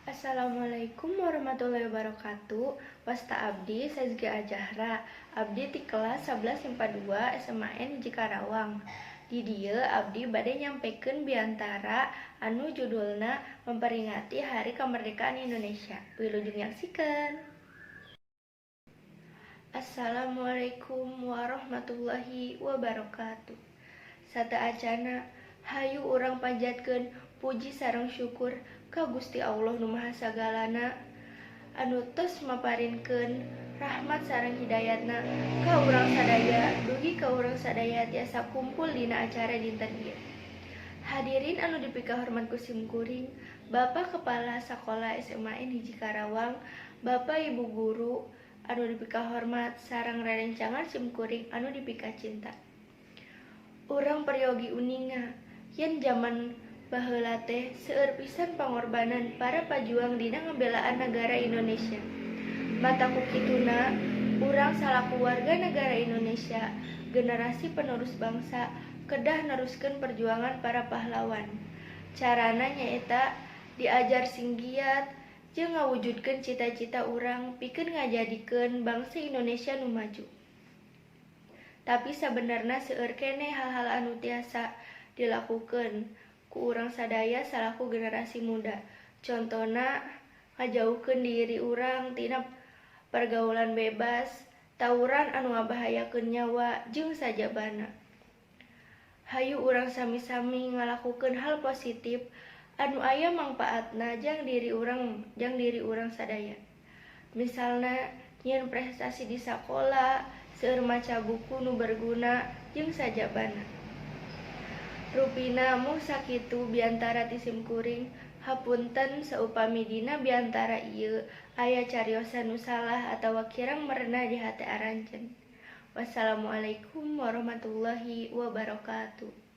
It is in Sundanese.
Assalamualaikum warahmatullahi wabarakatuh. Wasta abdi Sazgia Ajahra. Abdi ti kelas 11 MIPA 2 SMAN 1 Karawang. Di dieu abdi bade nyampekeun biantara anu judulna memperingati Hari Kemerdekaan Indonesia. Wilujeng nyaksikeun. Assalamualaikum warahmatullahi wabarakatuh. Sateuacanna, hayu urang panjatkeun puji sareng syukur ka Gusti Allah Nu Maha Sagalana anu tos maparinkeun rahmat sareng hidayatna ka urang sadaya dugi ka urang sadaya tiasa kumpul dina acara dinten ieu. Hadirin anu dipikahormat ku simkuring, Bapak Kepala Sakola SMAN 1 Karawang, Bapak Ibu guru anu dipikahormat sareng rerencangan simkuring anu dipikacinta. Urang peryogi uninga yen jaman baheula teh seueur pisan pangorbanan para pajuang dina ngabelaan nagara Indonesia. Matak ku kituna, urang salaku warga negara Indonesia, generasi penerus bangsa, kedah neruskeun perjuangan para pahlawan. Carana nyaeta diajar sing giat jeung ngawujudkeun cita-cita urang pikeun ngajadikeun bangsa Indonesia nu maju. Tapi sabenerna seueur keneh hal-hal anu tiasa dilakukeun ku urang sadaya salaku generasi muda. Contona ngajauhkeun diri urang tina pergaulan bebas, tawuran anu ngabahayakeun nyawa, jeung sajabana. Hayu urang sami-sami ngalakukeun hal positif anu aya mangpaatna jang diri urang sadaya. Misalna nyieun prestasi di sakola, seueur maca buku nu berguna, jeung sajabana. Rupina mung sakitu biantara ti simkuring. Hapunten saupami dina biantara ieu aya cariosan nu salah atawa kirang merenah di hate aranjeun. Wassalamualaikum warahmatullahi wabarakatuh.